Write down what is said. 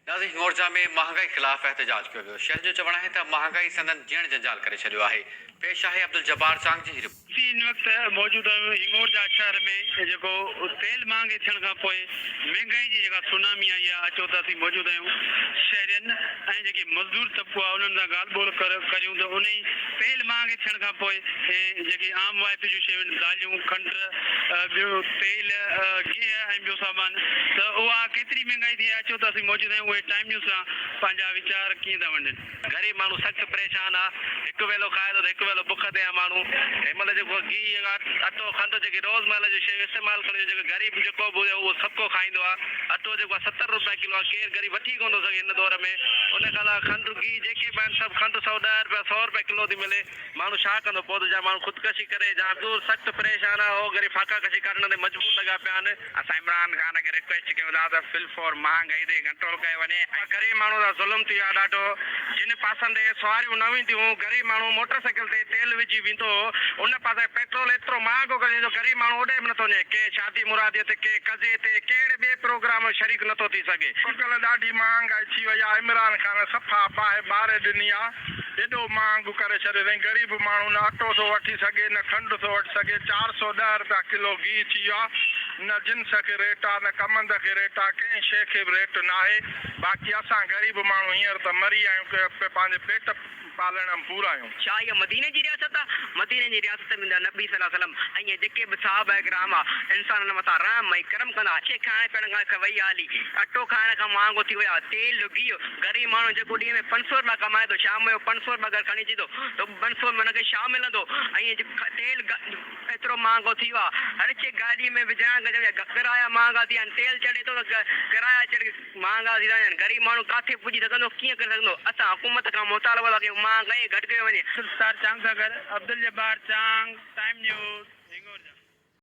ناظرين هڱورجا ۾ مهانگائي خلاف احتجاج ڪيو ويو، شهرين جو چوڻ آهي ته مهانگائي سندن جيئڻ جنجال ڪري ڇڏيو آهي، پيش آهي عبدالجبار چانگ جي هي رپورٽ. اسين هن وقت موجود آهيون هڱورجا شهر ۾ جيڪو تيل مهانگي ٿيڻ کان پوء مهنگائي جي جيڪا سونامي آئي آهي اچو ته اسين موجود آهيون شهرين ۽ جيڪي مزدور طبقو آهي انهن سان ڳالهه ٻولهه ڪريون ته انهي تيل مهانگي ٿيڻ کان پوء جيڪي عام واهپي جون شيون آهن داليون کنڊ ٻيو تيل گيهه ۽ ٻيو سامان ته اها ڪيتري مهنگائي ٿي آهي اچو ته اسين موجود آهيون اهي ٽائيم نيوز سان پنهنجا ويچار ڪيئن ٿا ونڊين. غريب ماڻهو سخت پريشان آ هڪ ويلو کائي ٿو ته هڪ ويلو بک تي آ ماڻهو هن مهل جيڪو گيهه اٽو کنڊ جيڪي روز مهل جون شيون استعمال ڪرڻ جون جيڪو غريب جيڪو به هجي اهو سڀ ڪو کائيندو آ اٽو جيڪو آ 70 روپيا ڪلو آ ڪير غريب وٺي ڪونه ٿو سگهي هن دور ۾ ان کان علاوه کنڊ گيهه جيڪي به آهن سڀ کنڊ 110 روپيا 100 روپيا ڪلو ٿي ملي ماڻهو ڇا ڪندو پوء ته جا ماڻهو خودڪشي ڪري جا مزدور سخت پريشان آ هو غريب فاقا ڪشي ڪاٽڻ تي مجبور لڳا پيا آهن. اسان عمران خان کي رڪويسٽ ڪيون ٿا ته في الفور مهانگائي تي ڪنٽرول ڪيو وڃي ۽ غريب ماڻهو سان ظلم ٿي ويو آهي ڏاڍو جن پاسن تي سواريون نه وينديون هيون غريب ماڻهو موٽر سائيڪل تي تيل وجهي ويندو هو ان پاسي پيٽرول ايترو مهانگو ڪري ڇڏيو جو غريب ماڻهو اوڏي به نٿو وڃي ڪنهن شادي مرادي تي ڪنهن قضيي تي ڪهڙي ٻئي پروگرام ۾ شريڪ نٿو ٿي سگهي. اڄڪلهه ڏاڍي مهانگائي ٿي وئي آهي عمران خان صفا باهه ٻاري ڏني آهي. ايڏو مهانگو ڪري ڇڏيو اٿئين، غريب ماڻهو نه اٽو ٿو وٺي سگهي نه کنڊ ٿو وٺي سگهي، 410 رپيا ڪلو گيهه ٿي ويو آهي، نه جنس کي ريٽ آهي نه ڪمند کي ريٽ آهي، ڪنهن شيء کي به ريٽ ناهي، باقي اسان غريب ماڻهو هينئر ته مري آهيون ڪي پنهنجي پيٽ پالڻ م پورا آهيون. ڇا اها مديني جي رياست آ؟ مديني جي رياست ۾ ته نبي صلي الله عليه وسلم ۽ اهي جيڪي به صحابه ڪرام آ، انسانن مٿان رحم ۽ ڪرم ڪندا. شيء کائڻ پيئڻ کان وئي آ هلي. اٽو کائڻ کان مهانگو ٿي ويو آ. تيل، گيهه، غريب ماڻهو جيڪو ڏينهن ۾ 500 رپيا ڪمائي ٿو، شام جو 500 رپيا گهر کڻي اچي ٿو ته 500 ۾ هن کي ڇا ملندو؟ ۽ تيل ايترو مهانگو ٿي ويو آ. هر شيء گاڏيء ۾ وجهائڻ کان ڪرايا مهانگا ٿي ويا آهن. تيل چڙهي ٿو ته ڪرايا چڙهي. مهانگا ٿي ٿا وڃن، غريب ماڻهو ڪاٿي پڄي سگهندو، ڪيئن ڪري سگهندو، اسان حڪومت کان مطالبو ٿا ڪيون مهانگائي گهٽ ڪيو وڃي. عبدالستار چانگ سان گڏ عبدالجبار چانگ، ٽائيم نيوز، هنڱورجا.